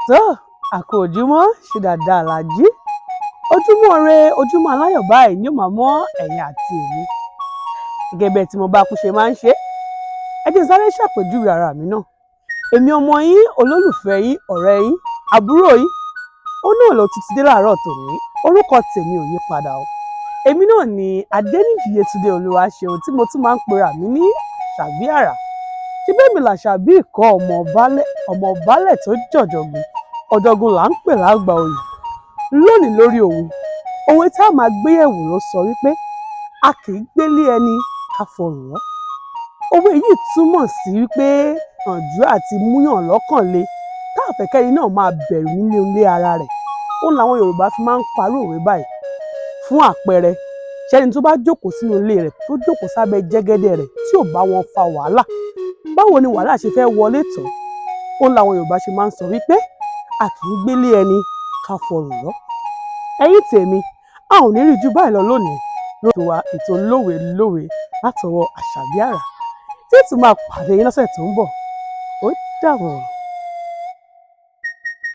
Tó àkó ojúmọ́, ṣe dáadáa la jí? Ojúmọ́ ire, ojúmọ́ aláyọ̀ báyìí ni ó máa mọ́ ẹ̀yin àti èmi. Gẹ́gẹ́ bẹ́ẹ̀ tí mo bá kú ṣe máa ń ṣe, ẹ jẹ́ n sáré ṣàpèjúwe ara mi náà. Èmi ọmọ yín, olólùfẹ́ yín, ọ̀rẹ́ yín, àbúrò yín, ó náà ló ti dé láàárọ̀ tòní. Orúkọ tèmi ò yí padà o. Èmi náà ni Adéníjì Yétúndé Olúwaṣeun, tí mo tún máa ń pera mi ní Àṣàbí Àrà. Ṣé bẹ́ẹ̀ mi làṣàbí ìkọ́ ọmọ baálẹ̀, ọmọ baálẹ̀ tó jọ̀jọ̀gùn ọ̀jọ̀gùn là ń pè lágbà oyè. Lónìí lórí òwe, òwe tá a máa gbé yẹ̀wò ló sọ wípé a kì í gbélé ẹni ká fọrùn rọ́. Òwe yìí túmọ̀ sí wípé ìyànjú àti múyàn lọ́kàn le, tá a fẹ́ kẹ́ni náà máa bẹ̀rù nínú ilé ara rẹ̀. Òun làwọn Yorùbá fi máa ń parú òwe báyìí. Fún àpẹẹrẹ, ṣẹ́ni tó bá jókòó sínú ilé rẹ̀, tó jókòó sábẹ́ jẹ́gẹ́dẹ́ rẹ̀, tí ò bá wọn fa wàhálà, báwo ni wàhálà ṣe fẹ́ wọlé tọ̀? Òun làwọn Yorùbá ṣe máa ń sọ wípé a kì í gbélé ẹni ká fọrùn rọ́. Ẹ̀yin tèmi, a ò ní rí ju báyìí lọ lónìí lórí wa, ètò Lówe Lówe látọwọ́ Àṣàbí Àrà, tí ètò máa pàdé yín lọ́sẹ̀ tó ń bọ̀. Ó dàbọ̀.